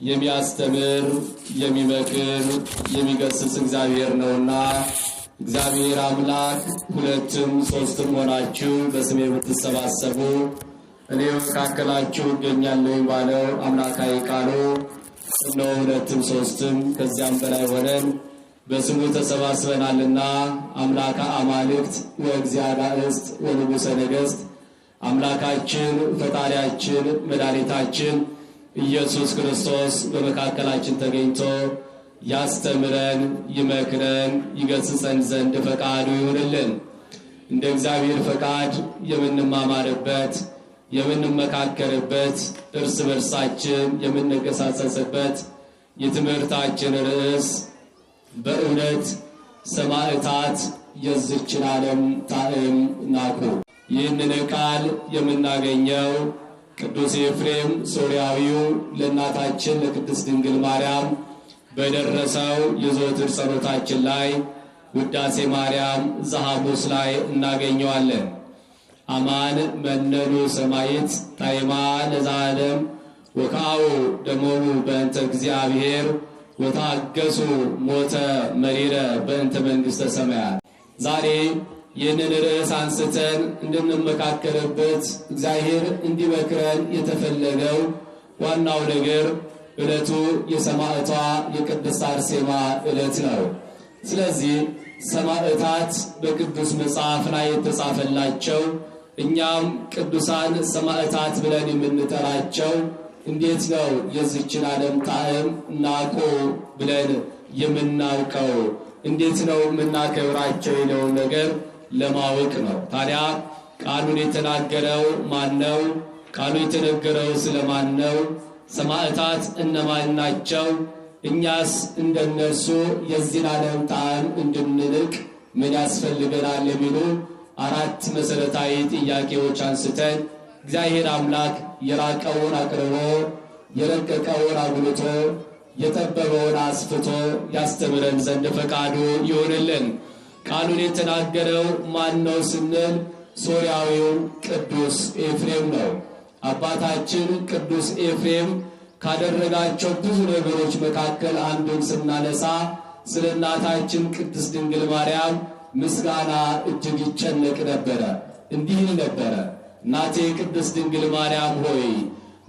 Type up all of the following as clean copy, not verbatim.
የሚያስተምር የሚመክር የሚገስጽ እግዚአብሔር ነውና እግዚአብሔር አምላክ ሁለትም ሶስትም ሆናችሁ በስሜ ብትሰባሰቡ እኔ በመካከላችሁ እገኛለሁ ባለው አምላካዊ ቃሉ እነሆ ሁለትም ሶስትም ከዚያም በላይ ሆነን በስሙ ተሰባስበናልና አምላከ አማልክት ወእግዚአ አጋዕዝት ወንጉሠ ነገሥት አምላካችን ፈጣሪያችን መድኃኒታችን ኢየሱስ ክርስቶስ በመካከላችን ተገኝቶ ያስተምረን፣ ይመክረን፣ ይገስጸን ዘንድ ፈቃዱ ይሁንልን። እንደ እግዚአብሔር ፈቃድ የምንማማርበት፣ የምንመካከርበት፣ እርስ በርሳችን የምንገሳጸጽበት የትምህርታችን ርዕስ በእውነት ሰማዕታት የዚችን ዓለም ጣዕም ናቁ። ይህንን ቃል የምናገኘው ቅዱስ ኤፍሬም ሶርያዊው ለእናታችን ለቅድስት ድንግል ማርያም በደረሰው የዘወትር ጸሎታችን ላይ ውዳሴ ማርያም ዘሐሙስ ላይ እናገኘዋለን። አማን መነኑ ሰማይት ጣዕማ ለዘዓለም ወከአው ደሞሙ በእንተ እግዚአብሔር ወታገሱ ሞተ መሪረ በእንተ መንግሥተ ሰማያት። ዛሬ ይህንን ርዕስ አንስተን እንድንመካከርበት እግዚአብሔር እንዲመክረን የተፈለገው ዋናው ነገር ዕለቱ የሰማዕቷ የቅድስት አርሴማ ዕለት ነው። ስለዚህ ሰማዕታት በቅዱስ መጽሐፍ ላይ የተጻፈላቸው እኛም ቅዱሳን ሰማዕታት ብለን የምንጠራቸው እንዴት ነው የዚችን ዓለም ጣዕም ናቁ ብለን የምናውቀው? እንዴት ነው የምናከብራቸው የሚለውን ነገር ለማወቅ ነው። ታዲያ ቃሉን የተናገረው ማን ነው? ቃሉ የተነገረው ስለማን ነው? ሰማዕታት እነማን ናቸው? እኛስ እንደነርሱ የዚህን ዓለም ጣዕም እንድንንቅ ምን ያስፈልገናል? የሚሉ አራት መሰረታዊ ጥያቄዎች አንስተን እግዚአብሔር አምላክ የራቀውን አቅርቦ የረቀቀውን አጉልቶ የጠበበውን አስፍቶ ያስተምረን ዘንድ ፈቃዱ ይሁንልን። ቃሉን የተናገረው ማን ነው ስንል ሶርያዊው ቅዱስ ኤፍሬም ነው። አባታችን ቅዱስ ኤፍሬም ካደረጋቸው ብዙ ነገሮች መካከል አንዱን ስናነሳ ስለ እናታችን ቅድስት ድንግል ማርያም ምስጋና እጅግ ይጨነቅ ነበረ። እንዲህ ይል ነበረ: እናቴ ቅድስት ድንግል ማርያም ሆይ፣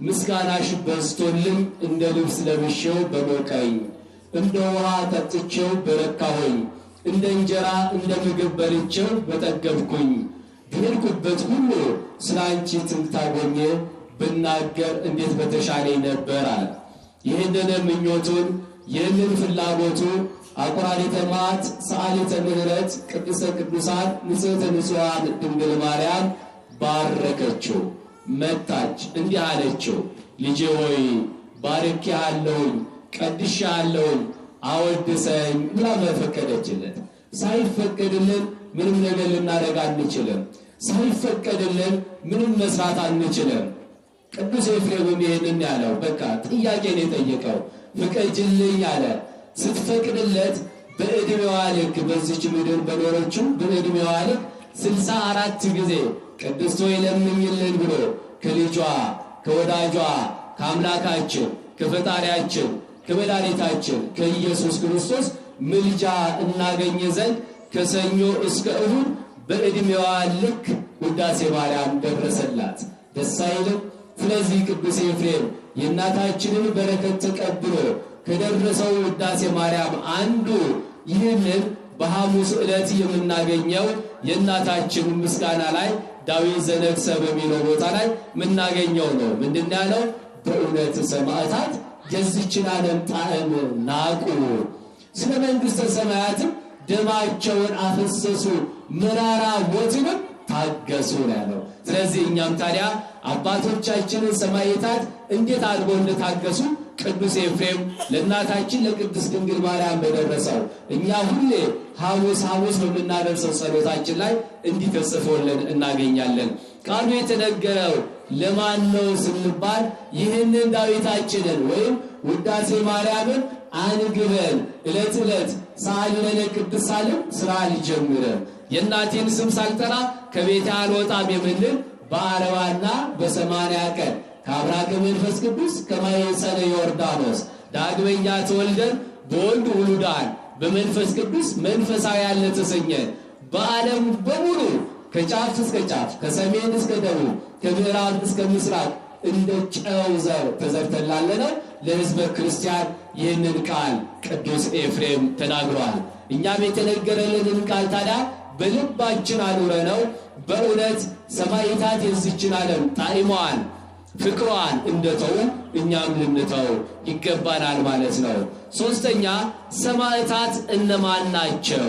ምስጋናሽ በዝቶልኝ እንደ ልብስ ለብሼው በሞቀኝ፣ እንደ ውሃ ጠጥቼው በረካሁኝ፣ እንደ እንጀራ እንደ ምግብ በልቼው በጠገብኩኝ፣ በሄድኩበት ሁሉ ስለ አንቺ ትምታጎኜ ብናገር እንዴት በተሻለኝ ነበር አለ። ይህንን ምኞቱን ይህንን ፍላጎቱ አቁራሪተ መዓት ሰዓሊተ ምሕረት ቅድስተ ቅዱሳን ንጽሕተ ንጹሐን ድንግል ማርያም ባረከችው። መጣች፣ እንዲህ አለችው: ልጄ ሆይ፣ ባርኬሃለሁኝ፣ ቀድሼሃለሁኝ፣ አወድሰኝ ብላ መፈቀደችለት። ሳይፈቀድልን ምንም ነገር ልናደርግ አንችልም። ሳይፈቀድልን ምንም መስራት አንችልም። ቅዱስ ኤፍሬምም ይህንን ያለው በቃ ጥያቄ ነው የጠየቀው። ፍቀጅልኝ አለ። ስትፈቅድለት በዕድሜዋ ልክ በዚች ምድር በኖረችው በዕድሜዋ ልክ 64 ጊዜ ቅድስት ሆይ ለምኝልን ብሎ ከልጇ ከወዳጇ ከአምላካችን ከፈጣሪያችን ከመድኃኒታችን ከኢየሱስ ክርስቶስ ምልጃ እናገኝ ዘንድ ከሰኞ እስከ እሁድ በዕድሜዋ ልክ ውዳሴ ማርያም ደረሰላት። ደስ አይልም? ስለዚህ ቅዱስ ኤፍሬም የእናታችንን በረከት ተቀብሎ ከደረሰው ውዳሴ ማርያም አንዱ ይህንን በሐሙስ ዕለት የምናገኘው የእናታችን ምስጋና ላይ ዳዊት ዘነግሠ በሚለው ቦታ ላይ የምናገኘው ነው። ምንድን ያለው? በእውነት ሰማዕታት የዚችን ዓለም ጣዕም ናቁ፣ ስለ መንግሥተ ሰማያትም ደማቸውን አፈሰሱ፣ መራራ ሞትንም ታገሱ ነው ያለው። ስለዚህ እኛም ታዲያ አባቶቻችንን ሰማዕታት እንዴት አድርጎ እንደታገሱ ቅዱስ ኤፍሬም ለእናታችን ለቅድስት ድንግል ማርያም በደረሰው እኛ ሁሌ ሐሙስ ሐሙስ በምናደርሰው ጸሎታችን ላይ እንዲህ ተጽፎልን እናገኛለን። ቃሉ የተነገረው ለማን ነው ስንባል ይህንን ዳዊታችንን ወይም ውዳሴ ማርያምን አንግበን ዕለት ዕለት ሰአሊ ለነ ቅድስት ሳልል ስራ አልጀምርም፣ የእናቴን ስም ሳልጠራ ከቤቴ አልወጣም የምንል በ40ና በ80 ቀን ከአብራከ መንፈስ ቅዱስ ከማኅፀነ ዮርዳኖስ ዳግመኛ ተወልደን በወልድ ውሉዳን በመንፈስ ቅዱስ መንፈሳውያን ለተሰኘን በዓለም በሙሉ ከጫፍ እስከ ጫፍ ከሰሜን እስከ ደቡብ ከምዕራብ እስከ ምስራቅ እንደ ጨው ዘር ተዘርተን ላለነው ለሕዝበ ክርስቲያን ይህንን ቃል ቅዱስ ኤፍሬም ተናግሯል። እኛም የተነገረልንን ቃል ታዲያ በልባችን አኑረነው በእውነት ሰማዕታት የዚችን ዓለም ጣዕሟን ፍቅሯን እንደተው እኛም ልንተው ይገባናል ማለት ነው። ሶስተኛ ሰማዕታት እነማን ናቸው?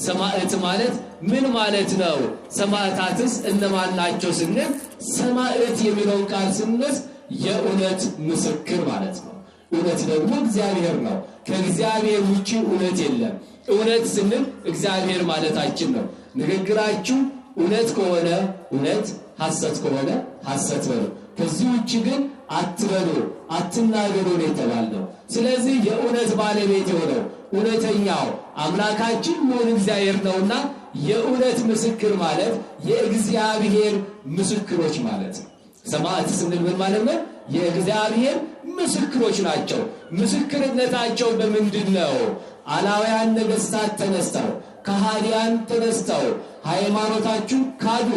ሰማዕት ማለት ምን ማለት ነው? ሰማዕታትስ እነማን ናቸው ስንል ሰማዕት የሚለውን ቃል ስንወስድ የእውነት ምስክር ማለት ነው። እውነት ደግሞ እግዚአብሔር ነው። ከእግዚአብሔር ውጪ እውነት የለም። እውነት ስንል እግዚአብሔር ማለታችን ነው። ንግግራችሁ እውነት ከሆነ እውነት፣ ሐሰት ከሆነ ሐሰት በሉ። ከዚህ ውጪ ግን አትበሉ፣ አትናገሩ ነው የተባልነው። ስለዚህ የእውነት ባለቤት የሆነው እውነተኛው አምላካችን ልዑል እግዚአብሔር ነውና የእውነት ምስክር ማለት የእግዚአብሔር ምስክሮች ማለት ነው። ሰማዕት ስንል ምን ማለት ነው? የእግዚአብሔር ምስክሮች ናቸው። ምስክርነታቸው በምንድን ነው? አላውያን ነገሥታት ተነስተው ከሃዲያን ተነስተው ሃይማኖታችሁን ካዱ፣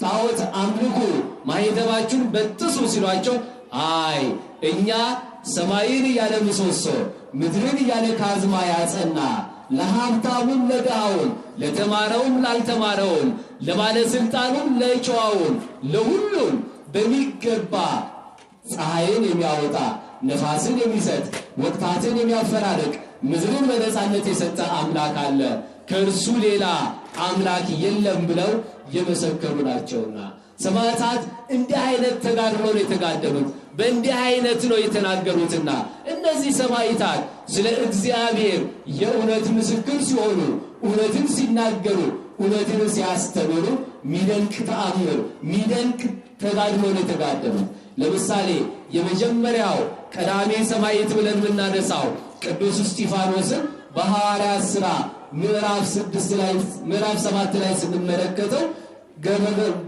ጣዖት አምልኩ፣ ማኅተባችሁን በጥሱ ሲሏቸው አይ እኛ ሰማይን ያለ ምሰሶ ምድርን ያለ ካዝማ ያጸና ለሀብታሙም ለድሃውም ለተማረውም ላልተማረውም ለባለስልጣኑም ለጨዋውም ለሁሉም በሚገባ ፀሐይን የሚያወጣ ነፋስን የሚሰጥ ወቅታትን የሚያፈራርቅ ምድርን በነፃነት የሰጠ አምላክ አለ፣ ከእርሱ ሌላ አምላክ የለም ብለው የመሰከሩ ናቸውና ሰማዕታት እንዲህ አይነት ተጋድሎ ነው የተጋደሉት፣ በእንዲህ አይነት ነው የተናገሩትና እነዚህ ሰማዕታት ስለ እግዚአብሔር የእውነት ምስክር ሲሆኑ፣ እውነትን ሲናገሩ፣ እውነትን ሲያስተምሩ ሚደንቅ ተአምር ሚደንቅ ተጋድሎ ነው የተጋደሉት። ለምሳሌ የመጀመሪያው ቀዳሜ ሰማዕት ብለን የምናነሳው ቅዱስ እስጢፋኖስን በሐዋርያት ሥራ ምዕራፍ 6 ላይ ምዕራፍ 7 ላይ ስንመለከተው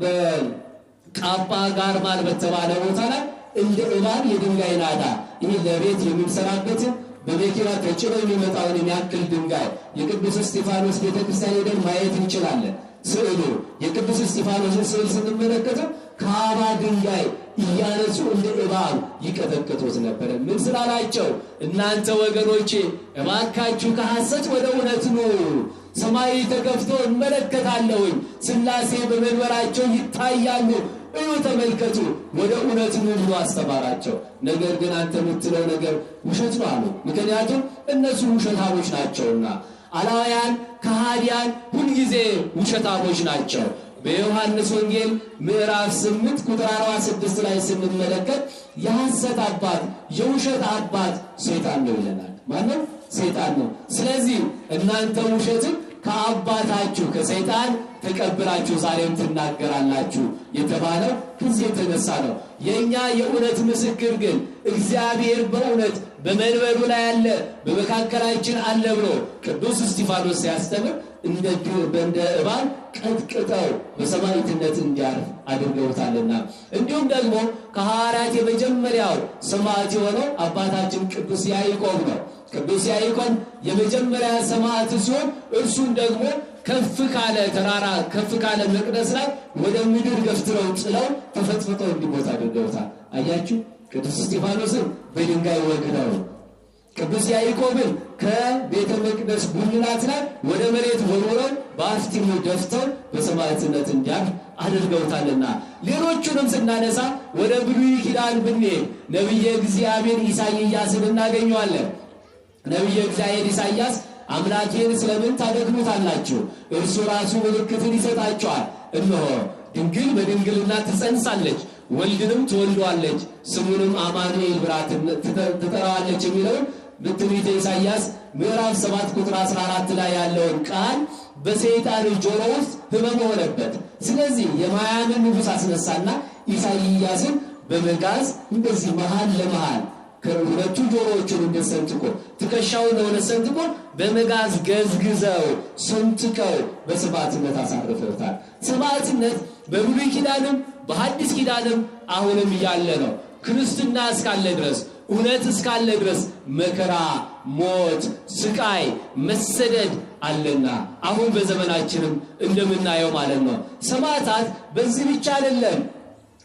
በቃጳ ጋርማል በተባለ ቦታ ላይ እንደ እባብ የድንጋይ ናዳ ይህ ለቤት የሚሰራበትን በመኪና ተጭኖ የሚመጣውን የሚያክል ድንጋይ የቅዱስ እስጢፋኖስ ቤተክርስቲያን ሄደን ማየት እንችላለን። ስዕሉ የቅዱስ እስጢፋኖስን ስዕል ስንመለከተው ካባ ድንጋይ እያነሱ እንደ እባብ ይቀጠቅጡት ነበር። ምን ስላላቸው? እናንተ ወገኖቼ እባካችሁ ከሐሰት ወደ እውነት ኑ፣ ሰማይ ተከፍቶ እመለከታለሁኝ፣ ሥላሴ በመንበራቸው ይታያሉ፣ እዩ ተመልከቱ፣ ወደ እውነት ኑ ብሎ አስተማራቸው። ነገር ግን አንተ የምትለው ነገር ውሸት ነው አሉ። ምክንያቱም እነሱ ውሸታሞች ናቸውና። አላውያን ከሃዲያን ሁልጊዜ ውሸታሞች ናቸው። በዮሐንስ ወንጌል ምዕራፍ 8 ቁጥር 46 ላይ ስንመለከት የሐሰት አባት የውሸት አባት ሰይጣን ነው ይለናል። ማነው? ሰይጣን ነው። ስለዚህ እናንተ ውሸትን ከአባታችሁ ከሰይጣን ተቀብላችሁ ዛሬም ትናገራላችሁ የተባለው ከዚህ የተነሳ ነው። የኛ የእውነት ምስክር ግን እግዚአብሔር በእውነት በመንበሩ ላይ አለ፣ በመካከላችን አለ ብሎ ቅዱስ እስጢፋኖስ ሲያስተምር እንደ እባብ ቀጥቅጠው በሰማዕትነት እንዲያርፍ አድርገውታልና። እንዲሁም ደግሞ ከሐዋርያት የመጀመሪያው ሰማዕት የሆነው አባታችን ቅዱስ ያዕቆብ ነው። ቅዱስ ያዕቆብ የመጀመሪያ ሰማዕት ሲሆን እርሱን ደግሞ ከፍ ካለ ተራራ ከፍ ካለ መቅደስ ላይ ወደ ምድር ገፍትረው ጥለው ተፈጥፍጠው እንዲሞት አድርገውታል። አያችሁ፣ ቅዱስ እስጢፋኖስን በድንጋይ ወግረው፣ ቅዱስ ያዕቆብን ከቤተ መቅደስ ጉልላት ላይ ወደ መሬት ወርውረው በአፍጢሙ ደፍተው በሰማዕትነት እንዲያርፍ አድርገውታልና። ሌሎቹንም ስናነሳ ወደ ብሉይ ኪዳን ብንሄድ ነቢየ እግዚአብሔር ኢሳይያስን እናገኘዋለን። ነቢየ እግዚአብሔር ኢሳይያስ አምላኬን ስለምን ታደክሙታላችሁ? እርሱ ራሱ ምልክትን ይሰጣቸዋል። እነሆ ድንግል በድንግልና ትጸንሳለች፣ ወልድንም ትወልደዋለች፣ ስሙንም አማኑኤል ብላ ትጠራዋለች የሚለውን በትንቢተ ኢሳይያስ ምዕራፍ 7 ቁጥር 14 ላይ ያለውን ቃል በሰይጣን ጆሮ ውስጥ ሕመም ሆነበት። ስለዚህ የማያምን ንጉሥ አስነሳና ኢሳይያስን በመጋዝ እንደዚህ መሃል ለመሃል ከሁለቱ ጆሮዎቹን እንደሰንጥቆ ትከሻውን ለሁለት ሰንጥቆ በመጋዝ ገዝግዘው ሰንጥቀው በሰማዕትነት አሳርፈውታል። ሰማዕትነት በብሉይ ኪዳንም በሐዲስ ኪዳንም አሁንም ያለ ነው። ክርስትና እስካለ ድረስ፣ እውነት እስካለ ድረስ መከራ፣ ሞት፣ ስቃይ፣ መሰደድ አለና አሁን በዘመናችንም እንደምናየው ማለት ነው። ሰማዕታት በዚህ ብቻ አይደለም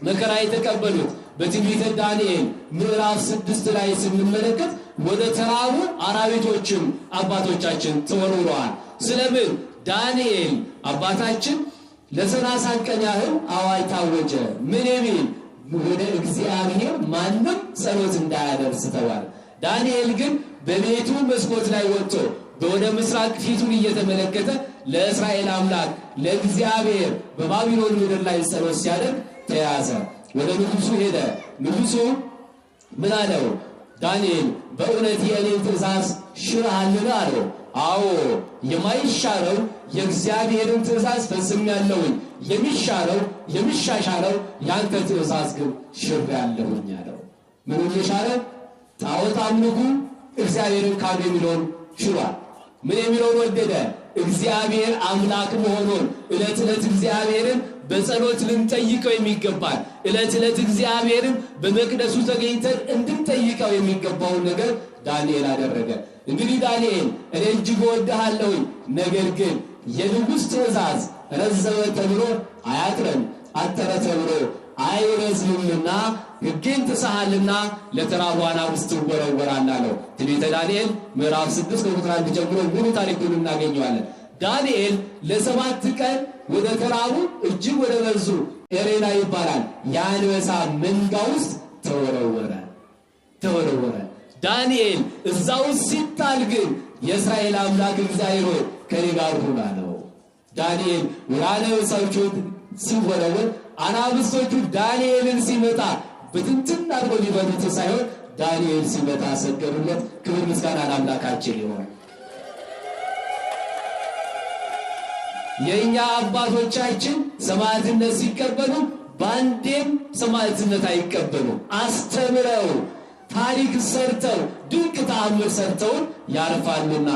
መከራ የተቀበሉት። በትንቢተ ዳንኤል ምዕራፍ 6 ላይ ስንመለከት ወደ ተራቡ አራዊቶችም አባቶቻችን ተወርውረዋል። ስለምን? ዳንኤል አባታችን ለ30 ቀን ያህል አዋጅ ታወጀ። ምን የሚል? ወደ እግዚአብሔር ማንም ጸሎት እንዳያደርስ ተባለ። ዳንኤል ግን በቤቱ መስኮት ላይ ወጥቶ ወደ ምስራቅ ፊቱን እየተመለከተ ለእስራኤል አምላክ ለእግዚአብሔር በባቢሎን ምድር ላይ ጸሎት ሲያደርግ ተያዘ። ወደ ንጉሱ ሄደ። ንጉሱ ምን አለው? ዳንኤል በእውነት የእኔን ትእዛዝ ሽረሃልን አለው። አዎ፣ የማይሻረው የእግዚአብሔርን ትእዛዝ ፈጽሜያለሁኝ፣ የሚሻረው የሚሻሻለው ያንተ ትእዛዝ ግን ሽሬአለሁኝ አለው። ምኑን የሻረ? ጣዖት አምልኩ፣ እግዚአብሔርን ካዱ የሚለውን ሽሯል። ምን የሚለውን ወደደ? እግዚአብሔር አምላክ መሆኑን፣ ዕለት ዕለት እግዚአብሔርን በጸሎት ልንጠይቀው የሚገባል፣ ዕለት ዕለት እግዚአብሔርን በመቅደሱ ተገኝተን እንድንጠይቀው የሚገባውን ነገር ዳንኤል አደረገ። እንግዲህ ዳንኤል እኔ እጅግ እወድሃለሁኝ፣ ነገር ግን የንጉሥ ትእዛዝ ረዘመ ተብሎ አያጥርም፣ አጠረ ተብሎ አይረዝምምና ሕጌን ጥሰሃልና ለተራቡ አናብስት ትወረወራለህ አለው። ትንቢተ ዳንኤል ምዕራፍ 6 ከቁጥር 1 ጀምሮ ሙሉ ታሪኩን እናገኘዋለን። ዳንኤል ለ7 ቀን ወደ ተራቡ እጅግ ወደ በዙ ኤሬና ይባላል የአንበሳ መንጋ ውስጥ ተወረወረ ተወረወረ። ዳንኤል እዛው ሲጣል ግን የእስራኤል አምላክ እግዚአብሔር ሆይ ከኔ ጋር ሁን አለው። ዳንኤል ወደ አንበሳዎቹ ሲወረወር አናብስቶቹ ዳንኤልን ሲመጣ በትንትን አድርገው ሊበሉት ሳይሆን ዳንኤል ሲመጣ ሰገዱለት። ክብር ምስጋና ለአምላካችን ይሁን። የኛ አባቶቻችን ሰማዕትነት ሲቀበሉ ባንዴም ሰማዕትነት አይቀበሉም። አስተምረው ታሪክ ሰርተው ድንቅ ተአምር ሰርተው ያርፋሉና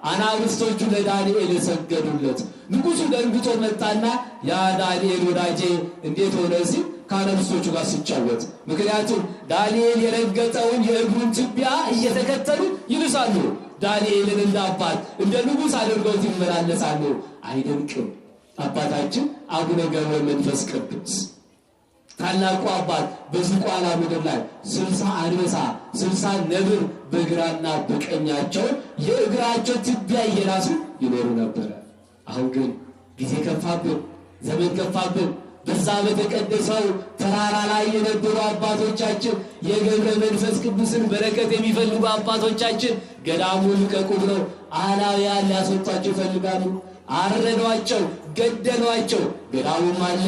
አናብስቶቹ ለዳንኤል ሰገዱለት። ንጉሱ ደንግጦ መጣና ያ ዳንኤል ወዳጄ እንዴት ሆነ ሲል ከአናብስቶቹ ጋር ሲጫወት፣ ምክንያቱም ዳንኤል የረገጠውን የእግሩን ትቢያ እየተከተሉ ይልሳሉ። ዳንኤልን እንደ አባት እንደ ንጉስ አድርገውት ይመላለሳሉ። አይደንቅም? አባታችን አቡነ ገብረ መንፈስ ቅዱስ ታላቁ አባት በዝቋላ ምድር ላይ 60 አንበሳ 60 ነብር በግራና በቀኛቸው የእግራቸው ትቢያ እየላሱ ይኖሩ ነበር። አሁን ግን ጊዜ ከፋብን፣ ዘመን ከፋብን። በዛ በተቀደሰው ተራራ ላይ የነበሩ አባቶቻችን የገብረ መንፈስ ቅዱስን በረከት የሚፈልጉ አባቶቻችን ገዳሙን ልቀቁ ብለው አላውያን ሊያስወጧቸው ይፈልጋሉ። አረዷቸው፣ ገደሏቸው። ገዳሙም አለ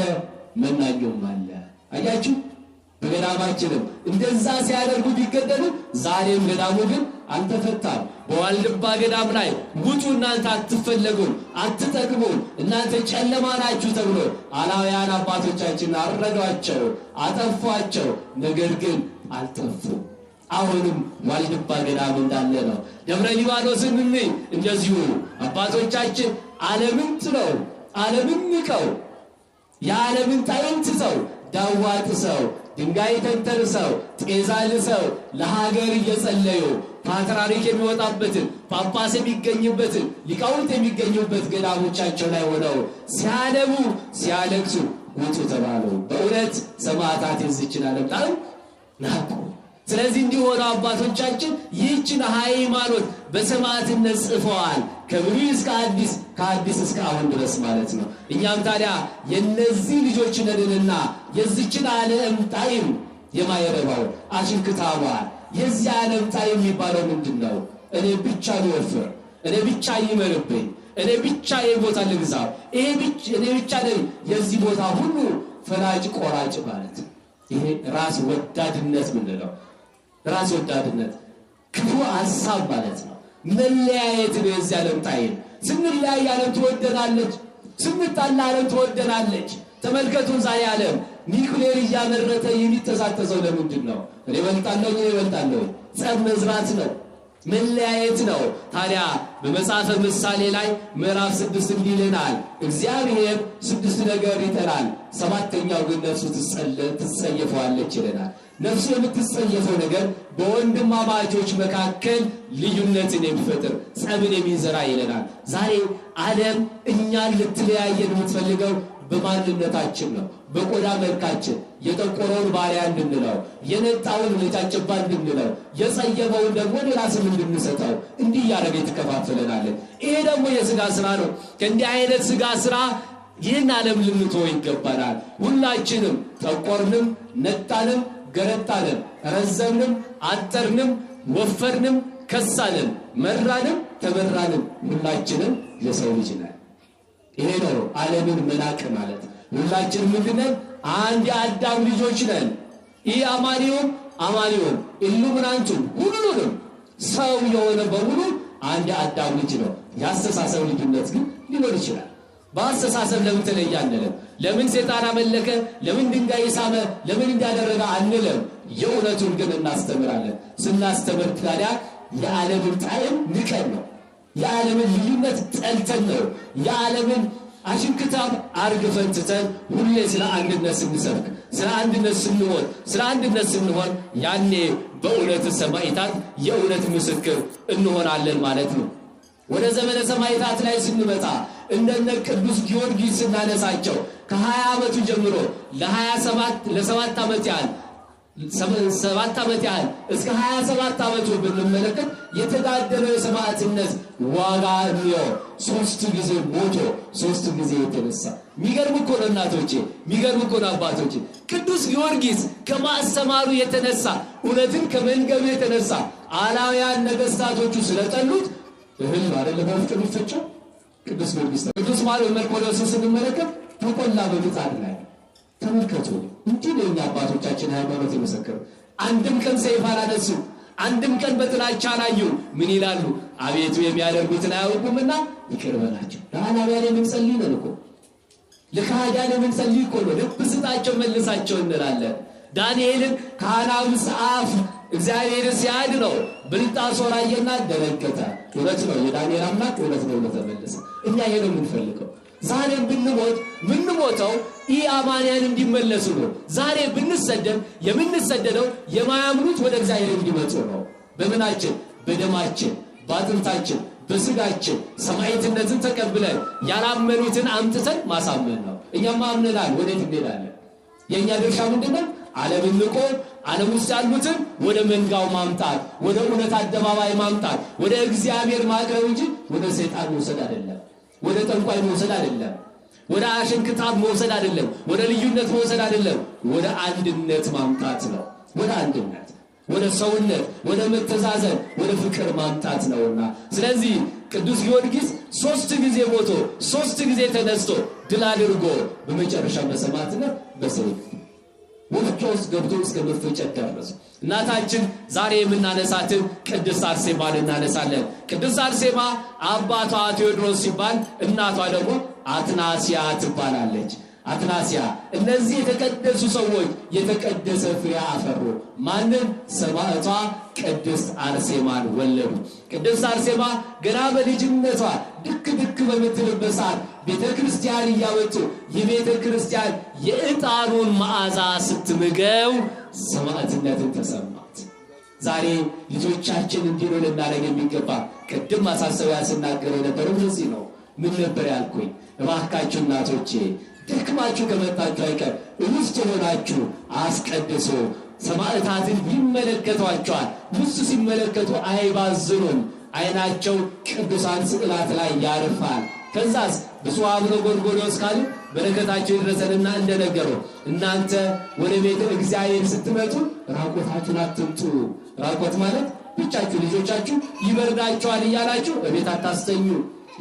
መናኛውም አለ። አያችሁ፣ በገዳማችንም እንደዛ ሲያደርጉ ቢገደሉ ዛሬም ገዳሙ ግን አልተፈታም። በዋልድባ ገዳም ላይ ውጡ እናንተ አትፈለጉም፣ አትጠቅሙም፣ እናንተ ጨለማ ናችሁ ተብሎ አላውያን አባቶቻችን አረዷቸው፣ አጠፏቸው። ነገር ግን አልጠፉም። አሁንም ዋልድባ ገዳም እንዳለ ነው። ደብረ ሊባኖስን እንይ፣ እንደዚሁ አባቶቻችን ዓለምን ጥለው ዓለምን ንቀው የዓለምን ጣዕም ትተው ዳዋ ጥሰው ድንጋይ ተንተርሰው ጤዛ ልሰው ለሀገር እየጸለዩ ፓትርያርክ የሚወጣበትን ጳጳስ የሚገኝበትን ሊቃውንት የሚገኙበት ገዳሞቻቸው ላይ ሆነው ሲያነቡ ሲያለቅሱ ውጡ ተባሉ። በእውነት ሰማዕታት የዚህችን ዓለም ጣዕም ናቁ። ስለዚህ እንዲሆኑ አባቶቻችን ይህችን ሃይማኖት በሰማዕትነት ጽፈዋል። ከብሉይ እስከ አዲስ፣ ከአዲስ እስከ አሁን ድረስ ማለት ነው። እኛም ታዲያ የነዚህ ልጆች ነንና የዚህችን ዓለም ጣዕም የማይረባው አሽንክታቧ የዚህ ዓለም ጣዕም የሚባለው ምንድነው? እኔ ብቻ ልወፍር፣ እኔ ብቻ ይመርብኝ፣ እኔ ብቻ ይሄን ቦታ ልግዛው፣ ይሄ ብቻ እኔ ብቻ ነኝ የዚህ ቦታ ሁሉ ፈላጭ ቆራጭ ማለት ነው። ይሄ ራስ ወዳድነት ምንለው ራስ ወዳድነት ክፉ ሐሳብ ማለት ነው። መለያየት ነው የዚህ ዓለም ጣዕም። ስንለያይ ዓለም ትወደናለች፣ ስንጣላ ዓለም ትወደናለች። ተመልከቱ ዛሬ ዓለም ኒውክሌር እያመረተ የሚተዛተዘው ለምንድን ነው? እኔ እበልጣለሁ፣ እኔ እበልጣለሁ። ጸብ መዝራት ነው፣ መለያየት ነው። ታዲያ በመጽሐፈ ምሳሌ ላይ ምዕራፍ 6 እንዲህ ይለናል፣ እግዚአብሔር 6 ነገር ይጠላል፣ 7ኛው ግን ነፍሱ ትጸየፈዋለች ይለናል። ነፍሱ የምትጸየፈው ነገር በወንድማማቾች መካከል ልዩነትን የሚፈጥር ጸብን የሚዘራ ይለናል። ዛሬ ዓለም እኛን ልትለያየን የምትፈልገው በማንነታችን ነው፣ በቆዳ መልካችን። የጠቆረውን ባሪያ እንድንለው፣ የነጣውን ነጫጭባ እንድንለው፣ የጸየመውን ደግሞ ሌላ ስም እንድንሰጠው እንዲህ እያደረገ ትከፋፍለናለን። ይሄ ደግሞ የስጋ ስራ ነው። ከእንዲህ አይነት ስጋ ስራ ይህን ዓለም ልንተወው ይገባናል። ሁላችንም ጠቆርንም፣ ነጣንም፣ ገረጣንም፣ ረዘምንም፣ አጠርንም፣ ወፈርንም፣ ከሳንም፣ መራንም፣ ተመራንም ሁላችንም የሰው ልጅ ነን። ይሄ ነው ዓለምን መናቅ ማለት። ሁላችንም ምንድነን? አንድ የአዳም ልጆች ነን። ይህ አማኒውም አማኒውም ኢሉሚናንቱም ሁሉንም ሰው የሆነ በሙሉ አንድ የአዳም ልጅ ነው። የአስተሳሰብ ልዩነት ግን ሊኖር ይችላል። በአስተሳሰብ ለምን ተለየ አንልም። ለምን ሰይጣን አመለከ፣ ለምን ድንጋይ ሳመ፣ ለምን እንዳደረገ አንልም። የእውነቱን ግን እናስተምራለን። ስናስተምር ታዲያ የዓለምን ጣዕም ንቀን ነው። የዓለምን ልዩነት ጠልተን ነው። የዓለምን አሽንክታብ አርግፈን ትተን ሁሌ ስለ አንድነት ስንሰብክ፣ ስለ አንድነት ስንሆን፣ ስለ አንድነት ስንሆን ያኔ በእውነት ሰማዕታት የእውነት ምስክር እንሆናለን ማለት ነው። ወደ ዘመነ ሰማዕታት ላይ ስንመጣ እንደነ ቅዱስ ጊዮርጊስ ስናነሳቸው ከ20 ዓመቱ ጀምሮ ለ27 ዓመት ያህል 7 ዓመት ያህል እስከ 27 ዓመቱ ብንመለከት የተጋደለው የሰማዕትነት ዋጋ እንየው። 3 ጊዜ ሞቶ 3 ጊዜ የተነሳ። የሚገርም እኮ ነው እናቶቼ፣ የሚገርም እኮ ነው አባቶቼ። ቅዱስ ጊዮርጊስ ከማስተማሩ የተነሳ፣ እውነትን ከመንገዱ የተነሳ አላውያን ነገስታቶቹ ስለጠሉት እህል አይደለ በወፍጮ የሚፈጨው ቅዱስ ጊዮርጊስ። ቅዱስ መርቆሬዎስን ስንመለከት ተቆላ በምጣድ ላይ። ተመልከቱ። እንዲህ ነው የኛ አባቶቻችን ሃይማኖት የመሰከሩ። አንድም ቀን ሰይፍ አላነሱ፣ አንድም ቀን በጥላቻ አላዩ። ምን ይላሉ? አቤቱ የሚያደርጉትን አያውቁምና ይቅር በላቸው። ለአላውያን የምንጸልይ ነን እኮ፣ ለካህዲያን የምንጸልይ እኮ ነው። ልብ ስጣቸው መልሳቸው እንላለን። ዳንኤልን ከአናብስት አፍ እግዚአብሔር ሲያድነው ብልጣሶር አየና ደነገጠ። እውነት ነው የዳንኤል አምላክ እውነት ነው ብሎ ተመለሰ። እኛ ይሄ ነው የምንፈልገው። ዛሬ ብንሞት ምንሞተው ኢአማንያን እንዲመለሱ ነው። ዛሬ ብንሰደድ የምንሰደደው የማያምኑት ወደ እግዚአብሔር እንዲመጡ ነው። በምናችን? በደማችን፣ በአጥንታችን፣ በስጋችን ሰማዕትነትን ተቀብለን ያላመኑትን አምጥተን ማሳመን ነው። እኛማ አምነናል፣ ወዴት እንሄዳለን? የኛ ድርሻ ምንድነው? ዓለምን ንቆ ዓለም ውስጥ ያሉትን ወደ መንጋው ማምጣት፣ ወደ እውነት አደባባይ ማምጣት፣ ወደ እግዚአብሔር ማቅረብ እንጂ ወደ ሰይጣን መውሰድ አይደለም፣ ወደ ጠንቋይ መውሰድ አይደለም፣ ወደ አሸንክታብ መውሰድ አይደለም፣ ወደ ልዩነት መውሰድ አይደለም፣ ወደ አንድነት ማምጣት ነው። ወደ አንድነት፣ ወደ ሰውነት፣ ወደ መተዛዘን፣ ወደ ፍቅር ማምጣት ነውና። ስለዚህ ቅዱስ ጊዮርጊስ 3 ጊዜ ሞቶ 3 ጊዜ ተነስቶ ድል አድርጎ በመጨረሻ በሰማዕትነት በሰይፍ ወፍጮ ውስጥ ገብቶ እስከ መፈጨት ደረሰ። እናታችን ዛሬ የምናነሳትን ቅድስት አርሴማን እናነሳለን። ቅድስት አርሴማ አባቷ ቴዎድሮስ ሲባል እናቷ ደግሞ አትናሲያ ትባላለች። አትናሲያ። እነዚህ የተቀደሱ ሰዎች የተቀደሰ ፍሬ አፈሩ። ማንን? ሰማዕቷ ቅድስት አርሴማን ወለዱ። ቅድስት አርሴማ ገና በልጅነቷ ድክ ድክ በምትልበት ሰዓት ቤተክርስቲያን እያመጡ የቤተክርስቲያን የዕጣኑን መዓዛ ስትምገው ሰማዕትነትን ተሰማት። ዛሬ ልጆቻችን እንዲህ ነው ልናደርግ የሚገባ። ቅድም ማሳሰቢያ ስናገር የነበረው ለዚህ ነው። ምን ነበር ያልኩኝ? እባካችሁ እናቶቼ ደክማችሁ ከመጣችሁ አይቀር ውስጥ ሆናችሁ አስቀድሱ። ሰማዕታትን ይመለከቷቸዋል። ውስጥ ሲመለከቱ አይባዝኑም። አይናቸው ቅዱሳን ስዕላት ላይ ያርፋል። ከዛስ ብፁዕ አቡነ ጎርጎርዮስ ካሉ በረከታቸው ይድረሰንና እንደነገሩ እናንተ ወደ ቤተ እግዚአብሔር ስትመጡ ራቆታችሁን አትምጡ። ራቆት ማለት ብቻችሁ ልጆቻችሁ ይበርዳቸዋል እያላችሁ እቤት አታስተኙ።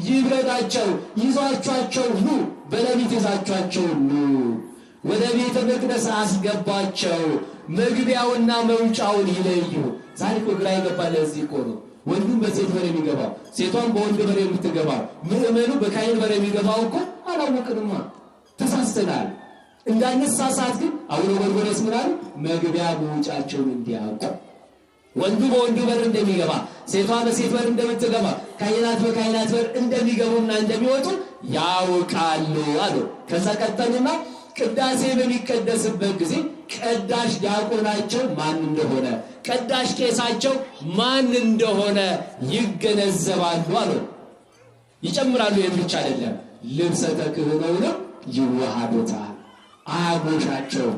ይብረዳቸው፣ ይዟቸው ኑ፣ በሌሊት ይዛችኋቸው ኑ፣ ወደ ቤተ መቅደስ አስገባቸው፣ መግቢያውና መውጫውን ይለዩ። ዛሬ እኮ ግራ ይገባል። ለዚህ እኮ ነው ወንዱም በሴት በር የሚገባው፣ ሴቷም በወንድ በር የምትገባው፣ ምእመኑ በካህን በር የሚገባው እኮ አላወቅንማ፣ ተሳስተናል። እንዳንሳሳት ግን አቡነ ጎርጎርዮስ ምን አሉ? መግቢያ መውጫቸውን እንዲያውቁ ወንዱ በወንዱ በር እንደሚገባ፣ ሴቷ በሴት በር እንደምትገባ፣ ካህናት በካህናት በር እንደሚገቡና እንደሚወጡ ያውቃሉ አሉ። ከዛ ቀጠሉና ቅዳሴ በሚቀደስበት ጊዜ ቀዳሽ ዲያቆናቸው ማን እንደሆነ፣ ቀዳሽ ቄሳቸው ማን እንደሆነ ይገነዘባሉ አሉ። ይጨምራሉ። ይህም ብቻ አይደለም፣ ልብሰ ተክህኖውንም ይዋሃዱታል። አያጎሻቸው፣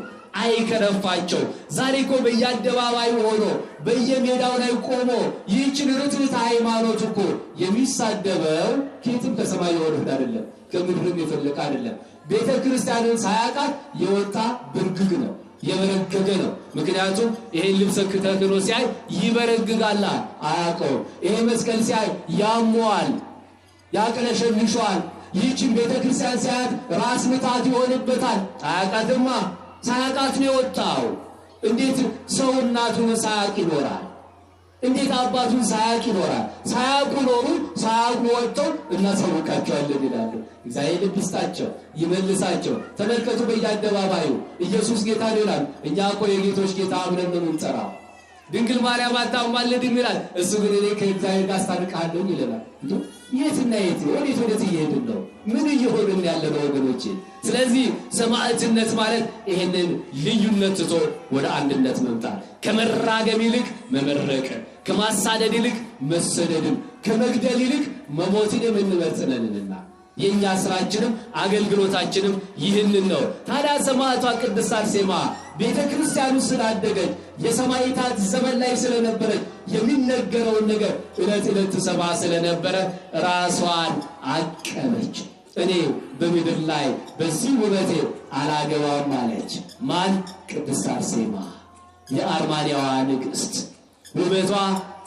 አይከረፋቸው። ዛሬ እኮ በየአደባባዩ ሆኖ በየሜዳው ላይ ቆሞ ይህችን ርትዕት ሃይማኖት እኮ የሚሳደበው ከየትም ከሰማይ የወረደ አይደለም፣ ከምድርም የፈለቀ አይደለም። ቤተ ክርስቲያንን ሳያውቃት የወጣ ብርግግ ነው፣ የበረገገ ነው። ምክንያቱም ይሄን ልብሰ ተክህኖ ሲያይ ይበረግጋል፣ አያውቀውም። ይሄ መስቀል ሲያይ ያመዋል፣ ያቅለሸልሸዋል። ይህችን ቤተ ክርስቲያን ሲያያት ራስ ምታት ይሆንበታል። አያውቃትማ፣ ሳያውቃት ነው የወጣው። እንዴት ሰው እናቱን ሳያውቅ ይኖራል? እንዴት አባቱን ሳያውቅ ይኖራል? ሳያውቁ ኖሩ፣ ሳያውቁ ወጥተው እናሳውቃቸዋለን ይላሉ። እግዚአብሔር ልብ ይስጣቸው፣ ይመልሳቸው። ተመልከቱ፣ በየአደባባዩ ኢየሱስ ጌታ ነው ይላል። እኛ እኮ የጌቶች ጌታ አብረን ነው የምንጠራው። ድንግል ማርያም አታማልድም ይላል። እሱ ግን እኔ ከእግዚአብሔር ጋር አስታርቅሃለሁ ይለናል። የትና የት ወዴት ወዴት እየሄድን ነው? ምን እየሆንን ያለ ነው ወገኖቼ? ስለዚህ ሰማዕትነት ማለት ይሄንን ልዩነት ትቶ ወደ አንድነት መምጣት፣ ከመራገም ይልቅ መመረቅን፣ ከማሳደድ ይልቅ መሰደድን፣ ከመግደል ይልቅ መሞትን የምንመርጥ ነንና የኛ ስራችንም አገልግሎታችንም ይህንን ነው። ታዲያ ሰማዕቷ ቅድስት አርሴማ ቤተ ክርስቲያኑ ስላደገች የሰማዕታት ዘመን ላይ ስለነበረች የሚነገረውን ነገር ዕለት ዕለት ትሰማ ስለነበረ ራሷን አቀበች። እኔ በምድር ላይ በዚህ ውበቴ አላገባም አለች። ማን? ቅድስት አርሴማ የአርማንያዋ ንግሥት። ውበቷ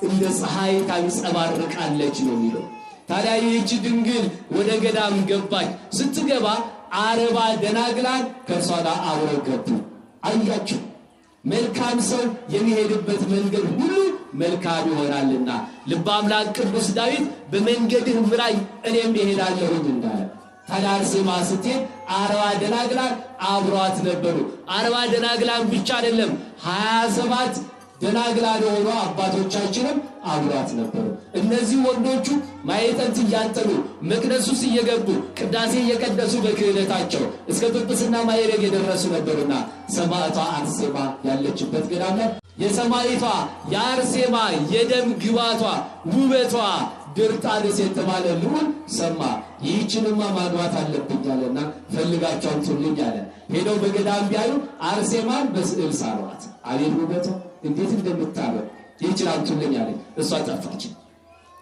እንደ ፀሐይ ታንጸባርቃለች ነው የሚለው። ታዲያ ይህች ድንግል ወደ ገዳም ገባች። ስትገባ 40 ደናግላን ከእርሷ ጋር አብረው ገቡ። አያችሁ፣ መልካም ሰው የሚሄድበት መንገድ ሁሉ መልካም ይሆናልና ልበ አምላክ ቅዱስ ዳዊት በመንገድህ ምራኝ እኔም እሄዳለሁኝ እንዳለ፣ ታዲያ አርሴማ ስትሄድ 40 ደናግላን አብረዋት ነበሩ። 40 ደናግላን ብቻ አይደለም፣ 27 ደናግላን የሆኑ አባቶቻችንም አብሯት ነበሩ። እነዚህ ወንዶቹ ማዕጠንት እያጠኑ መቅደስ ውስጥ እየገቡ ቅዳሴ እየቀደሱ በክህነታቸው እስከ ጵጵስና ማዕረግ የደረሱ ነበሩና ሰማዕቷ አርሴማ ያለችበት ገዳም ላይ የሰማዕቷ የአርሴማ የደም ግባቷ ውበቷ ድርጣድስ የተባለ ልዑል ሰማ። ይህችንማ ማግባት አለብኝ አለና ፈልጋቸው አምጡልኝ አለ። ሄደው በገዳም ቢያዩ አርሴማን በስዕል ሳሏት። አቤት ውበቷ እንዴት እንደምታምር! ይህችን አምጡልኝ አለች። እሷ ጠፋች።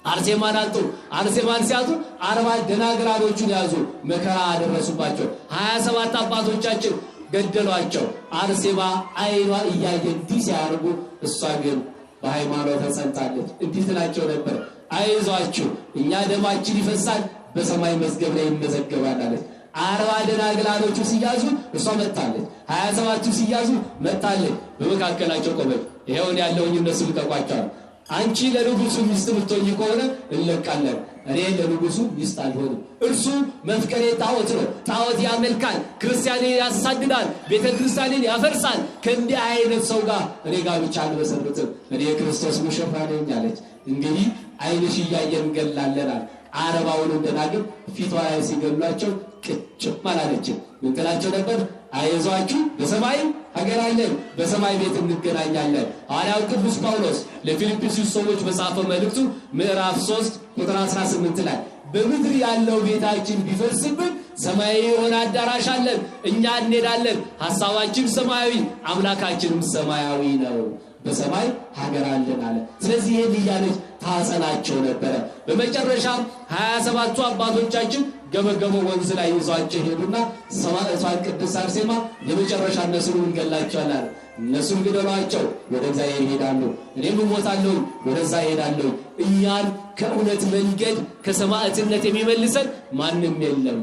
አርሴማን አጡ። አርሴማን ሲያጡ 40 ደናግራኖቹን ያዙ፣ መከራ አደረሱባቸው። 27 አባቶቻችን ገደሏቸው። አርሴማ አይኗ እያየ እንዲህ ሲያደርጉ፣ እሷ ግን በሃይማኖት ተጸንታለች። እንዲህ ትላቸው ነበር፣ አይዟችሁ እኛ ደማችን ይፈሳል፣ በሰማይ መዝገብ ላይ ይመዘገባል አለች። 40 ደናግላኖቹ ሲያዙ እሷ መታለች። 27ቱ ሲያዙ መታለች። በመካከላቸው ቆመች። ይሄውን ያለውኝ እነሱ ልቀቋቸዋል። አንቺ ለንጉሱ ሚስት ብትሆኚ ከሆነ እንለቃለን። እኔ ለንጉሱ ሚስት አልሆንም። እርሱ መፍቀሬ ጣዖት ነው። ጣዖት ያመልካል፣ ክርስቲያንን ያሳድዳል፣ ቤተ ክርስቲያንን ያፈርሳል። ከእንዲህ አይነት ሰው ጋር እኔ ጋብቻ አልመሰርትም። እኔ የክርስቶስ ሙሽራ ነኝ አለች። እንግዲህ ዓይንሽ እያየ እንገላለናል። 40ውን ደናግል ፊቷ ላይ ሲገሏቸው ቅጭም አላለችም። ምን ትላቸው ነበር? አይዟችሁ በሰማይ ሀገር አለን፣ በሰማይ ቤት እንገናኛለን። ሐዋርያው ቅዱስ ጳውሎስ ለፊልጵስዩስ ሰዎች በጻፈው መልእክቱ ምዕራፍ 3 ቁጥር 18 ላይ በምድር ያለው ቤታችን ቢፈርስብን ሰማያዊ የሆነ አዳራሽ አለን፣ እኛ እንሄዳለን። ሐሳባችን ሰማያዊ፣ አምላካችንም ሰማያዊ ነው። በሰማይ ሀገር አለን አለ። ስለዚህ ይህን እያለች ታጸናቸው ነበረ። በመጨረሻም 27ቱ አባቶቻችን ገመገመ ወንዝ ላይ ይዟቸው ሄዱና ሰማዕቷን ቅድስት አርሴማ የመጨረሻ እነሱን እንገላቸዋለን፣ እነሱም ግደሏቸው፣ ወደ እግዚአብሔር ይሄዳሉ፣ እኔም እሞታለሁ፣ ወደዛ ይሄዳለሁ። እኛን ከእውነት መንገድ ከሰማዕትነት የሚመልሰን ማንም የለም፣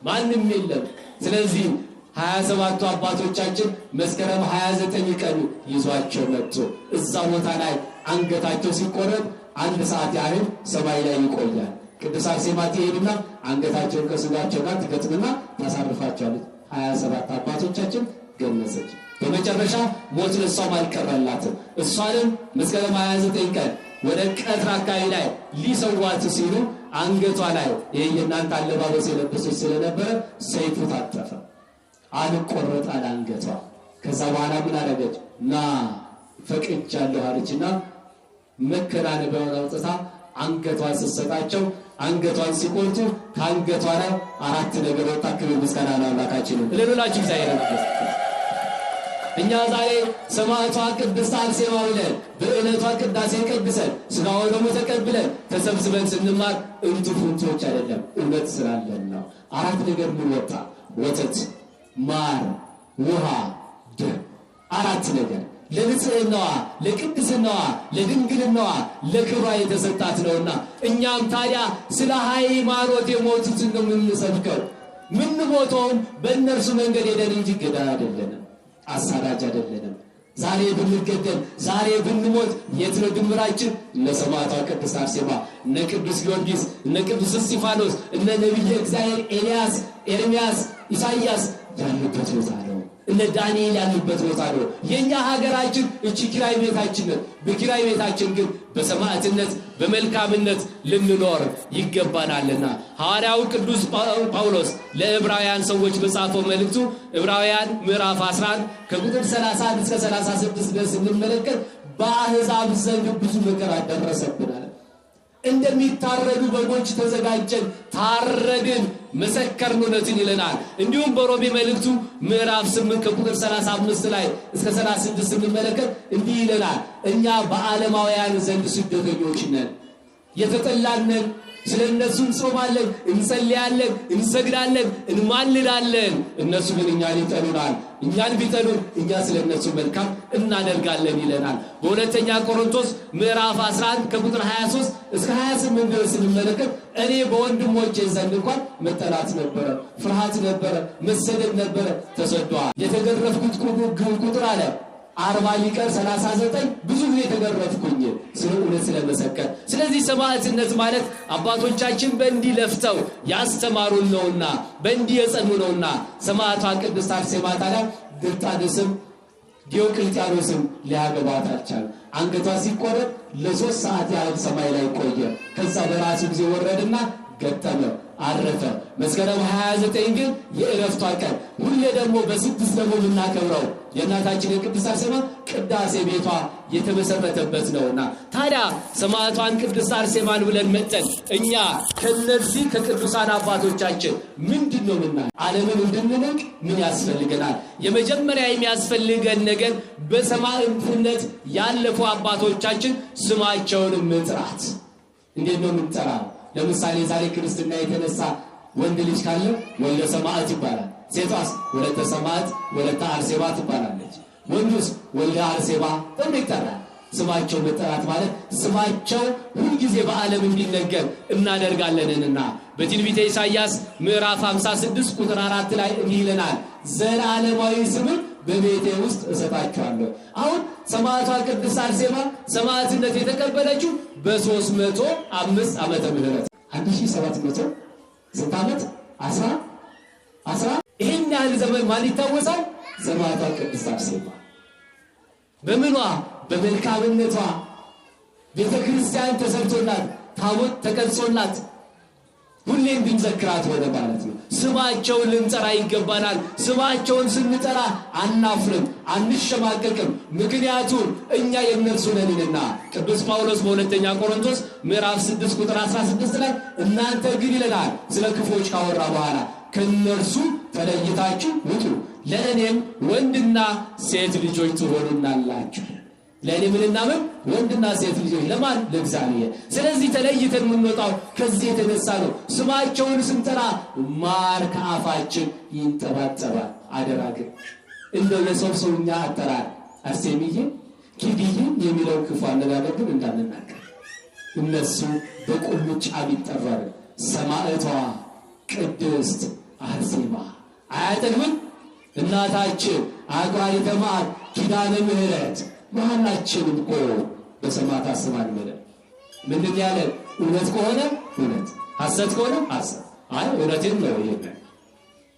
ማንም የለም። ስለዚህ 27ቱ አባቶቻችን መስከረም 29 ቀን ይዟቸው መጡ። እዛ ቦታ ላይ አንገታቸው ሲቆረጥ አንድ ሰዓት ያህል ሰማይ ላይ ይቆያል። ቅድስት አርሴማ ትሄድና አንገታቸውን ከስጋቸው ጋር ትገጥምና ታሳርፋቸዋለች። 27 አባቶቻችን ገነዘች። በመጨረሻ ሞት ለእሷም አልቀረላትም። እሷንም መስከረም 29 ቀን ወደ ቀትር አካባቢ ላይ ሊሰዋት ሲሉ አንገቷ ላይ ይሄ የእናንተ አለባበስ የለበሰች ስለነበረ ሰይፉ ታጠፈ። አልቆረጣል አንገቷ። ከዛ በኋላ ምን አደረገች? ና ፈቅጃለሁ አለችና መከናነቢያዋን አውጥታ አንገቷን ስትሰጣቸው አንገቷን ሲቆርጡ ከአንገቷ ላይ 4 ነገር ወጣ። ክብር ምስጋና ለአምላካችን ይሁን። ለሌላችሁ እግዚአብሔር ይመስገን። እኛ ዛሬ ሰማዕቷ ቅድስት አርሴማ ብለን በዕለቷ ቅዳሴ ቀድሰን ሥጋውን ደግሞ ተቀብለን ተሰብስበን ስንማር እንቱ ፍንቶች አይደለም፣ እውነት ስላለን ነው። 4 ነገር ምን ወጣ? ወተት፣ ማር፣ ውሃ፣ ደም። 4 ነገር ለንጽህናዋ፣ ለቅድስናዋ፣ ለድንግልናዋ፣ ለክብሯ የተሰጣት ነውና እኛም ታዲያ ስለ ሃይማኖት የሞቱትን ነው የምንሰብከው። ምንሞተውም በእነርሱ መንገድ ሄደን እንጂ ገዳይ አይደለንም፣ አሳዳጅ አይደለንም። ዛሬ ብንገደል፣ ዛሬ ብንሞት የት ነው ድምራችን? እነ ሰማዕቷ ቅድስት አርሴማ፣ እነ ቅዱስ ጊዮርጊስ፣ እነ ቅዱስ እስጢፋኖስ፣ እነ ነቢየ እግዚአብሔር ኤልያስ፣ ኤርሚያስ፣ ኢሳይያስ ያሉበት ቦታ ነው። እነ ዳንኤል ያሉበት ቦታ ነው። የኛ ሀገራችን እቺ ኪራይ ቤታችን ናት። በኪራይ ቤታችን ግን በሰማዕትነት በመልካምነት ልንኖር ይገባናልና ሐዋርያው ቅዱስ ጳውሎስ ለዕብራውያን ሰዎች በጻፈው መልእክቱ ዕብራውያን ምዕራፍ 11 ከቁጥር 31 እስከ 36 ድረስ ስንመለከት በአሕዛብ ዘንድ ብዙ መከራ ደረሰብናል። እንደሚታረዱ በጎች ተዘጋጀን፣ ታረድን፣ መሰከርን እውነትን ይለናል። እንዲሁም በሮሜ መልእክቱ ምዕራፍ 8 ከቁጥር 35 ላይ እስከ 36 ስንመለከት እንዲህ ይለናል። እኛ በዓለማውያን ዘንድ ስደተኞች ነን፣ የተጠላን ነን። ስለ እነሱ እንጾማለን፣ እንጸልያለን፣ እንሰግዳለን፣ እንማልዳለን። እነሱ ግን እኛን ይጠሉናል። እኛን ቢጠሉን እኛ ስለ እነሱ መልካም እናደርጋለን ይለናል። በሁለተኛ ቆሮንቶስ ምዕራፍ 11 ከቁጥር 23 እስከ 28 ድረስ ስንመለከት እኔ በወንድሞቼ ዘንድ እንኳን መጠላት ነበረ፣ ፍርሃት ነበረ፣ መሰደድ ነበረ፣ ተሰዷል። የተገረፍኩት ቁጥር አለ 40 ሊቀር 39 ብዙ ጊዜ ተገረፍኩኝ ስለ እውነት ስለመሰከር። ስለዚህ ሰማዕትነት ማለት አባቶቻችን በእንዲህ ለፍተው ያስተማሩን ነውና በእንዲህ የጸኑ ነውና ሰማዕቷ ቅድስት አርሴማ ታዲያ ድርጣድስም ዲዮቅልጥያኖስም ሊያገባት አልቻለም። አንገቷ ሲቆረጥ ለ3 ሰዓት ያህል ሰማይ ላይ ቆየ። ከዛ በራሱ ጊዜ ወረደና ገጠመ፣ አረፈ። መስከረም 29 ግን የእረፍቷ ቀን፣ ሁሌ ደግሞ በስድስት ደግሞ የምናከብረው የእናታችን የቅድስት አርሴማ ቅዳሴ ቤቷ የተመሰረተበት ነውና ታዲያ ሰማዕቷን ቅድስት አርሴማን ብለን መጠን እኛ ከነዚህ ከቅዱሳን አባቶቻችን ምንድነው ምናየው? ዓለምን እንድንንቅ ምን ያስፈልገናል? የመጀመሪያ የሚያስፈልገን ነገር በሰማዕትነት ያለፉ አባቶቻችን ስማቸውን መጥራት። እንዴት ነው የምንጠራው? ለምሳሌ ዛሬ ክርስትና የተነሳ ወንድ ልጅ ካለ ወልደ ሰማዕት ይባላል። ሴቷስ ወለተ ሰማዕት፣ ወለተ አርሴማ ትባላለች። ወንዱስ ወልደ አርሴማ ተብሎ ይጠራል። ስማቸው መጠራት ማለት ስማቸው ሁል ጊዜ በዓለም እንዲነገር እናደርጋለንና በትንቢተ ኢሳይያስ ምዕራፍ 56 ቁጥር 4 ላይ እንዲህ ይለናል፣ ዘላለማዊ ስምን በቤቴ ውስጥ እሰጣቸዋለሁ። አሁን ሰማዕቷ ቅድስት አርሴማ ሰማዕትነት የተቀበለችው በሦስት መቶ አምስት ዓመተ ምህረት አንድ ሺህ ሰባት መቶ ስንት ዓመት? አስራ አስራ ይሄን ያህል ዘመን ማን ይታወሳል? ሰማዕቷ ቅድስት አርሴማ በምኗ? በመልካምነቷ። ቤተክርስቲያን ተሰርቶላት ታቦት ተቀርጾላት ሁሌ እንድንዘክራት ሆነ ማለት ነው። ስማቸውን ልንጠራ ይገባናል። ስማቸውን ስንጠራ አናፍርም፣ አንሸማቀቅም። ምክንያቱም እኛ የእነርሱ ነንና። ቅዱስ ጳውሎስ በሁለተኛ ቆሮንቶስ ምዕራፍ 6 ቁጥር 16 ላይ እናንተ ግን ይለናል፣ ስለ ክፉዎች ካወራ በኋላ ከእነርሱ ተለይታችሁ ውጡ፣ ለእኔም ወንድና ሴት ልጆች ትሆኑናላችሁ። ለእኔ ምንና ምን? ወንድና ሴት ልጆች። ለማን? ለእግዚአብሔር። ስለዚህ ተለይተን የምንወጣው ከዚህ የተነሳ ነው። ስማቸውን ስንጠራ ማር ከአፋችን ይንጠባጠባል። አደራ ግን እንደው የሰው ሰውኛ አጠራር አርሴምዬ ኪድዬ የሚለው ክፉ አነጋገር ግን እንዳንናገር። እነሱ በቁልምጫ ቢጠራሩ ሰማዕቷ ቅድስት አርሴማ አያጠግብም? እናታችን አቋሪተ መዓት ኪዳነ ምሕረት መሐላችንም እኮ በሰማዕታት ስም አንምልም። ምንድን ያለ? እውነት ከሆነ እውነት፣ ሐሰት ከሆነ ሐሰት። አይ እውነቴን ነው፣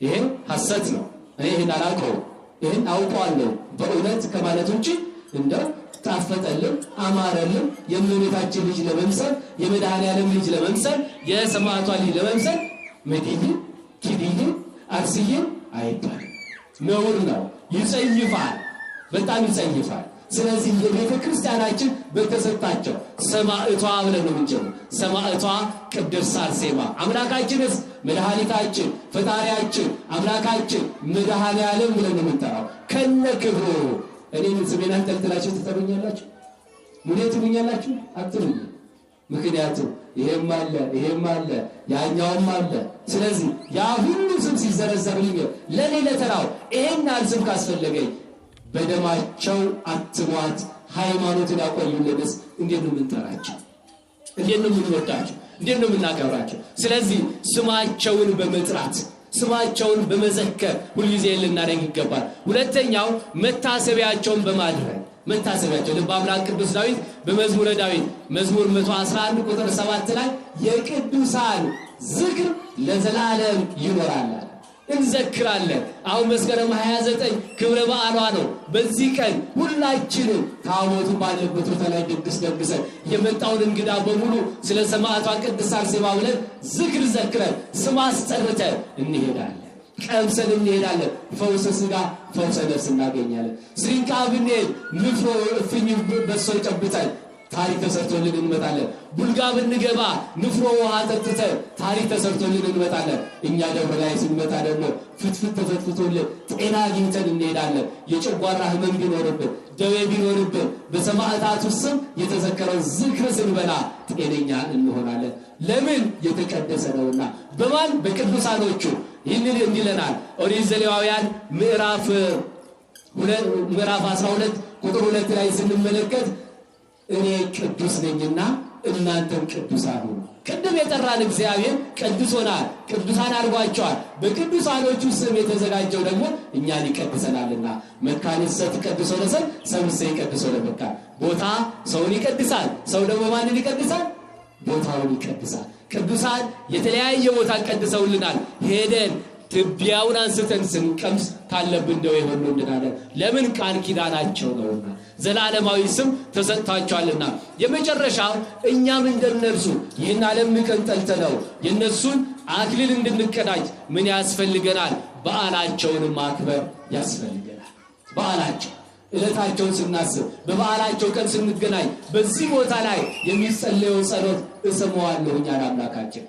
ይሄ ሐሰት ነው፣ እኔ ይሄን አላውቀውም፣ ይሄን አውቀዋለሁ በእውነት ከማለት ውጪ እንደው ጣፈጠልን አማረልን የእመቤታችን ልጅ ለመምሰል የመድኃኔዓለም ልጅ ለመምሰል የሰማዕቷ ልጅ ለመምሰል መድዬ ኪድዬ አርስዬ አይባልም። ነውር ነው። ይጸይፋል፣ በጣም ይጸይፋል። ስለዚህ የቤተ ክርስቲያናችን በተሰጣቸው ሰማዕቷ ብለን ነው የምንጀምረው። ሰማዕቷ ቅድስት አርሴማ አምላካችንስ መድኃኒታችን ፈጣሪያችን አምላካችን መድኃኔ ዓለም ብለን ነው የምንጠራው ከነ ክብሩ። እኔን ስሜን አንጠልጥላችሁ ትጠሩኛላችሁ? ሙሌ ትሉኛላችሁ? አትሉኝም። ምክንያቱም ይሄም አለ ይሄም አለ ያኛውም አለ። ስለዚህ ያ ሁሉ ስም ሲዘረዘርልኝ ለኔ ለተራው ይሄን ያህል ስም ካስፈለገኝ በደማቸው አትሟት ሃይማኖትን ያቆዩልንስ እንዴት ነው የምንጠራቸው? እንዴት ነው የምንወዳቸው? እንዴት ነው የምናከብራቸው? ስለዚህ ስማቸውን በመጥራት ስማቸውን በመዘከር ሁልጊዜ ልናደርግ ይገባል። ሁለተኛው መታሰቢያቸውን በማድረግ መታሰቢያቸው ልበ አምላክ ቅዱስ ዳዊት በመዝሙረ ዳዊት መዝሙር 111 ቁጥር 7 ላይ የቅዱሳን ዝክር ለዘላለም ይኖራል። እንዘክራለን። አሁን መስከረም 29 ክብረ በዓሏ ነው። በዚህ ቀን ሁላችንም ታቦቱ ባለበት ቦታ ላይ ድግስ ደግሰን የመጣውን እንግዳ በሙሉ ስለ ሰማዕቷ ቅድስት አርሴማ ብለን ዝክር ዘክረን ስም አስጠርተን እንሄዳለን። ቀምሰን እንሄዳለን። ፈውሰ ስጋ ፈውሰ ነፍስ እናገኛለን። ስሪንቃ ብንሄድ ንፍሮ እፍኝ በሶ ጨብጠን ታሪክ ተሰርቶልን እንመጣለን። ቡልጋ ብንገባ ንፍሮ ውሃ ጠጥተን ታሪክ ተሰርቶልን እንመጣለን። እኛ ደብረ ላይ ስንመጣ ደግሞ ፍትፍት ተፈትፍቶልን ጤና አግኝተን እንሄዳለን። የጨጓራ ህመም ቢኖርብን ደዌ ቢኖርብን በሰማዕታቱ ስም የተዘከረው ዝክር ስንበላ ጤነኛ እንሆናለን። ለምን? የተቀደሰ ነውና። በማን? በቅዱሳኖቹ። ይህንን እንዲለናል ኦሪት ዘሌዋውያን ምዕራፍ 12 ቁጥር 2 ላይ ስንመለከት እኔ ቅዱስ ነኝና እናንተም ቅዱሳን ሁኑ። ቅድም የጠራን እግዚአብሔር ቅዱሶናል፣ ቅዱሳን አድርጓቸዋል። በቅዱሳኖቹ ስም የተዘጋጀው ደግሞ እኛን ይቀድሰናልና መካንሰ ትቀድሶ ለሰብ ሰብእሰ ይቀድሶ ለመካን። ቦታ ሰውን ይቀድሳል፣ ሰው ደግሞ ማንን ይቀድሳል? ቦታውን ይቀድሳል። ቅዱሳን የተለያየ ቦታ ቀድሰውልናል። ሄደን ትቢያውን አንስተን ስንቀምስ ካለብን ደዌ ሁሉ እንድናለን። ለምን? ቃል ኪዳናቸው ነውና ዘላለማዊ ስም ተሰጥቷቸዋልና። የመጨረሻው እኛም እንደነርሱ ይህን ዓለም ንቀን ጠልተነው የነሱን አክሊል እንድንቀዳጅ ምን ያስፈልገናል? በዓላቸውን ማክበር ያስፈልገናል። በዓላቸው ዕለታቸውን ስናስብ በበዓላቸው ቀን ስንገናኝ በዚህ ቦታ ላይ የሚጸለየው ጸሎት እሰማዋለሁ እኛን አምላካችን።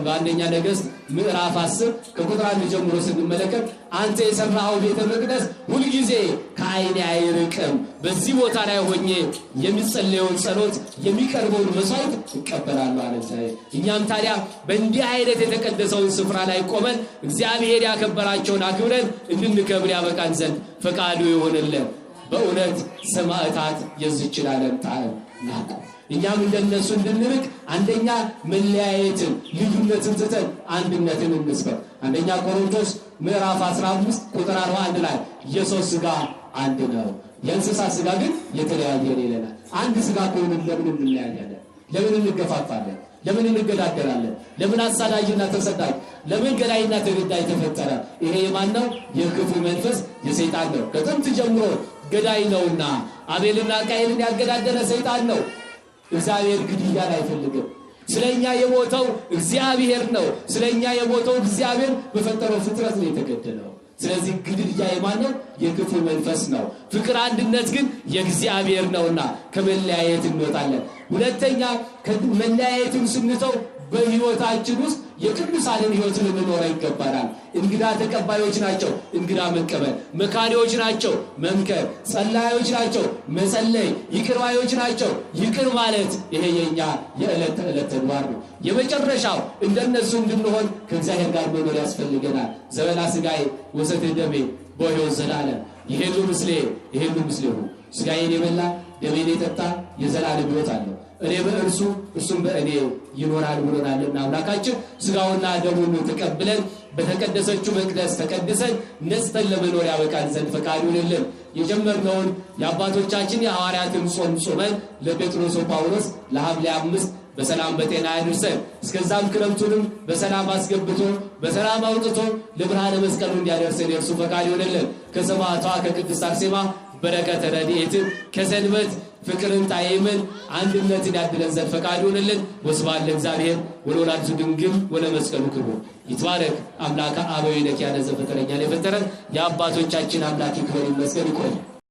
በአንደኛ ነገሥት ምዕራፍ 10 ከቁጥር 1 ጀምሮ ስንመለከት አንተ የሠራኸው ቤተ መቅደስ ሁልጊዜ ከዓይኔ አይርቅም፣ በዚህ ቦታ ላይ ሆኜ የሚጸለየውን ጸሎት የሚቀርበውን መስዋዕት እቀበላለሁ አለ እግዚአብሔር። እኛም ታዲያ በእንዲህ አይነት የተቀደሰውን ስፍራ ላይ ቆመን እግዚአብሔር ያከበራቸውን አክብረን እንድንከብር ያበቃን ዘንድ ፈቃዱ ይሆንልን። በእውነት ሰማዕታት የዚህችን ዓለም ጣዕም ናቁ። እኛም እንደነሱ እንድንርቅ አንደኛ መለያየትን ልዩነትን ትተን አንድነትን እንስበክ። አንደኛ ቆሮንቶስ ምዕራፍ 15 ቁጥር 41 ላይ የሰው ስጋ አንድ ነው፣ የእንስሳ ስጋ ግን የተለያየ ነው ይለናል። አንድ ስጋ ከሆነ ለምን እንለያያለን? ለምን እንገፋፋለን? ለምን እንገዳደላለን? ለምን አሳዳጅና ተሰዳጅ፣ ለምን ገዳይና ተገዳይ ተፈጠረ? ይሄ የማን ነው? የክፉ መንፈስ የሰይጣን ነው። ከጥንት ጀምሮ ገዳይ ነውና አቤልና ቃየልን ያገዳደለ ሰይጣን ነው። እግዚአብሔር ግድያን አይፈልግም። ስለኛ የሞተው እግዚአብሔር ነው። ስለኛ የሞተው እግዚአብሔር በፈጠረው ፍጥረት ነው የተገደለው። ስለዚህ ግድያ የማን ነው? የክፉ መንፈስ ነው። ፍቅር አንድነት ግን የእግዚአብሔር ነውና ከመለያየት እንወጣለን። ሁለተኛ ከመለያየትም ስንተው በህይወታችን ውስጥ የቅዱሳንን ህይወት ልንኖር ይገባናል። እንግዳ ተቀባዮች ናቸው፣ እንግዳ መቀበል። መካሪዎች ናቸው፣ መምከር። ጸላዮች ናቸው፣ መጸለይ። ይቅር ባዮች ናቸው፣ ይቅር ማለት። ይሄ የኛ የዕለት ተዕለት ተግባር ነው። የመጨረሻው እንደነሱ እንድንሆን ከእግዚአብሔር ጋር መኖር ያስፈልገናል። ዘበላ ስጋዬ ወሰተ ደሜ በሕይወት ዘላለም ይሄሉ ምስሌ ይሄሉ ምስሌሁ። ስጋዬን የበላ ደሜን የጠጣ የዘላለም ሕይወት አለው፣ እኔ በእርሱ እርሱም በእኔ ይኖራል ብሎናልና አምላካችን ስጋውና ደሙን ተቀብለን በተቀደሰችው መቅደስ ተቀድሰን ነጽተን ለመኖር ያበቃን ዘንድ ፈቃዱ ይሁንልን። የጀመርነውን የአባቶቻችን የሐዋርያትን ጾም ጾመን ለጴጥሮስ ጳውሎስ ለሐምሌ 5 በሰላም በጤና ያድርሰን። እስከዛም ክረምቱንም በሰላም አስገብቶ በሰላም አውጥቶ ለብርሃነ መስቀሉ እንዲያደርሰን የእርሱ ፈቃድ ይሁንልን። ከሰማዕቷ ከቅድስት አርሴማ በረከተ ረድኤትን ከሰንበት ፍቅርን ጣዕምን አንድነትን ያድለን ዘንድ ፈቃዱ ይሁንልን። ወስብሐት ለእግዚአብሔር ወለወላዲቱ ድንግል ወለመስቀሉ ክቡር። ይትባረክ አምላከ አበዊነ ኪያነ ዘፈጠረኛን የፈጠረን የአባቶቻችን አምላክ ይክበር ይመስገን። ይቆይ።